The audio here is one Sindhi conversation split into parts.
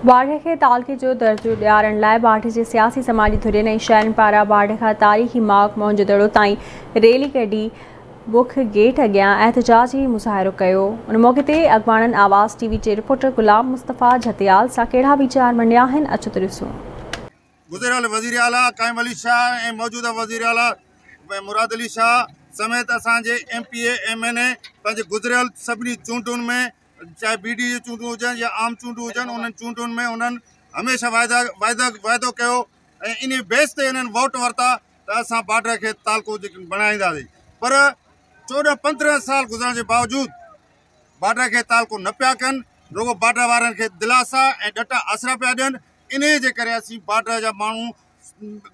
باڊهه کي تعلقي جو درجو ڏيارڻ لاء باڊهه جي سياسي سماجي ڌرين ۽ شهرين پاران باڊهه کان تاريخي ماڳ موهن جو دڙو تائين ريلي ڪڍي مک گيٽ اڳيان احتجاجي مظاهرو ڪيو. ان موقعي تي اڳواڻن آواز ٽي وي جي رپورٽر غلام مصطفيٰ جهتيال سان ڪهڙا ويچار ونڊيا آهن اچو ته ڏسون. گذريل وزير اعليٰ قائم علي شاهه ۽ موجوده وزير اعليٰ مراد علي شاهه سميت اسان جي M P A M N A پنهنجي گذريل سڀني چونڊن ۾ چاهي بي ڊي جون چونڊون هجن يا عام چونڊون هجن انهن چونڊن ۾ انهن هميشه واعدا واعدا واعدو ڪيو ۽ انهي بيس تي انهن ووٽ ورتا ته اسان بارڊر کي تعلقو بڻائينداسين پر 14 15 سال گذرڻ جي باوجود بارڊر کي تعلقو نه پيا ڪن رڳو بارڊر وارن کي دلاسا ۽ ڏٽا آسرا پيا ڏين انهي جي ڪري اسين بارڊر جا ماڻهو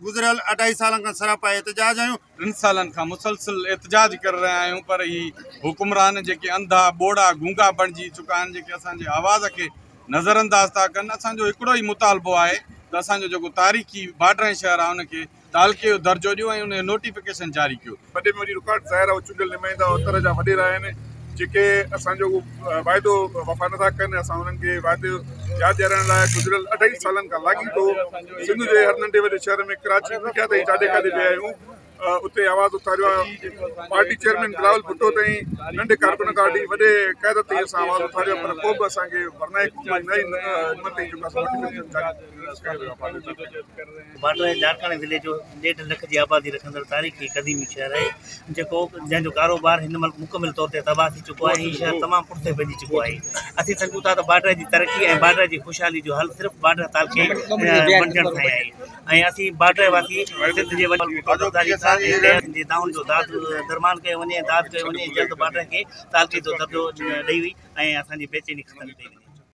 گذريل اڍائي سالن کان سراپا احتجاج آهيون. ٽن سالن کان مسلسل احتجاج ڪري رهيا آهيون پر هي حڪمران جيڪي انڌا، ٻوڙا، گونگا بڻجي چڪا آهن جيڪي اسان جي آواز کي نظر انداز ٿا ڪن اسان جو هڪڙو ئي مطالبو آهي ته اسان جو جيڪو تاريخي بارڊر ۽ شهر آهي ان کي تعلقي جو درجو ڏيو ۽ ان جو نوٽيفڪيشن جاري ڪيو. وڏي ۾ وڏي رڪاوٽ ظاهر آهي اهي چونڊيل نمائندا اتر جا وڏيرا آهن جيڪي اسان جو واعدو وفا نٿا ڪن اسان انهن کي واعدو ياد ڏيارڻ لاء گذريل اڍائي سالن کان لاڳيتو سنڌ جي هر ننڍي وڏي شهر ۾ ڪراچي ميڊيا تائين جاڏي ڪاڏي ويا آهيون اتي آواز اٿاريو آهي پارٽي چيئرمين بلاول ڀٽو تائين ننڍي ڪارڪن کان وٺي وڏي قيادت تائين اسان آواز اٿاريو پر ڪو به اسان کي ورنائي نه ئي هن مهل تائين جيڪو اسان نوٽيفڪيشن جاري ڪيو ويو آهي. باڊهه لاڙڪاڻي ضلعي جو ڏيڍ لک جي آبادي رکندڙ تاريخي قديمي شهر آهي جيڪو جنهن جو ڪاروبار هن مهل مڪمل طور تي تباهه ٿي چڪو آهي هي شهر تمام پٺتي پئجي چڪو آهي اسين سمجهون ٿا ته باڊهه جي ترقي ۽ باڊهه جي خوشحالي جو حل صرف باڊهه تعلقي بڻجڻ سان ئي آهي ۽ اسين باڊهه واسي سنڌ جي وڏي جي دانهن جو داد درمان ڪيو وڃي داد ڪيو وڃي جلد باڊهه کي تعلقي جو درجو ڏئي ۽ اسان جي بيچيني ختم ڪئي وڃي.